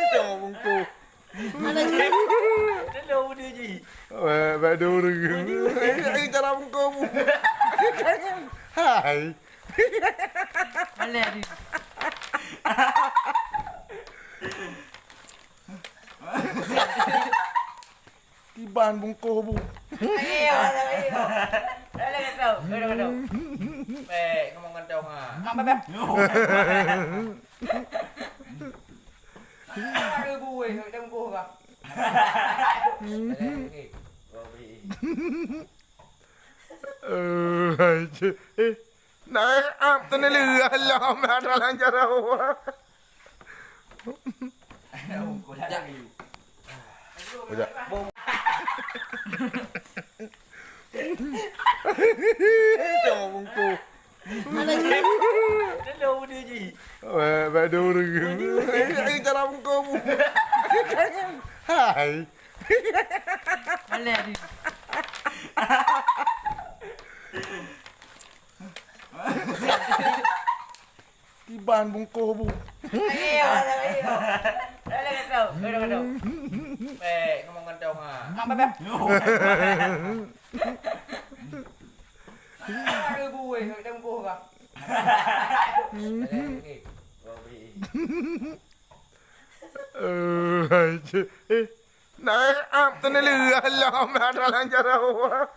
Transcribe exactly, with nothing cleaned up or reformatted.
Cara bungkôh. Mana jih? Tolong udah jih. Weh, bak dua ureueng. Eh, cara bungkôh bu. Hai. Mana dia? Kiban bungkôh bu. Ayo, ayo. Ayo, ayo. Ayo, ayo. Eh, ngomong kantong ah. Mak bebek. Aduh, gue, nggak ada bungkôh kah? Eh, hai, cik. Eh, Nah, ap teneuleuah lom, ada lancar awak. Ojak. Itu bungkôh. Mana jih? Tolong udah jih. Weh, bak dua ureueng. Eh, cara bungkôh bu. Hai. Mana dia? Kiban bungkôh bu. Ayo, ayo. Ayo, ayo. Ayo, ayo. Eh, ngomong kantong ah. Mak bebek. Aduh, gue, nggak ada bungkôh kah? Eh, hai, cik. Eh, nah, ap teneuleuah lom, ada lancar awak.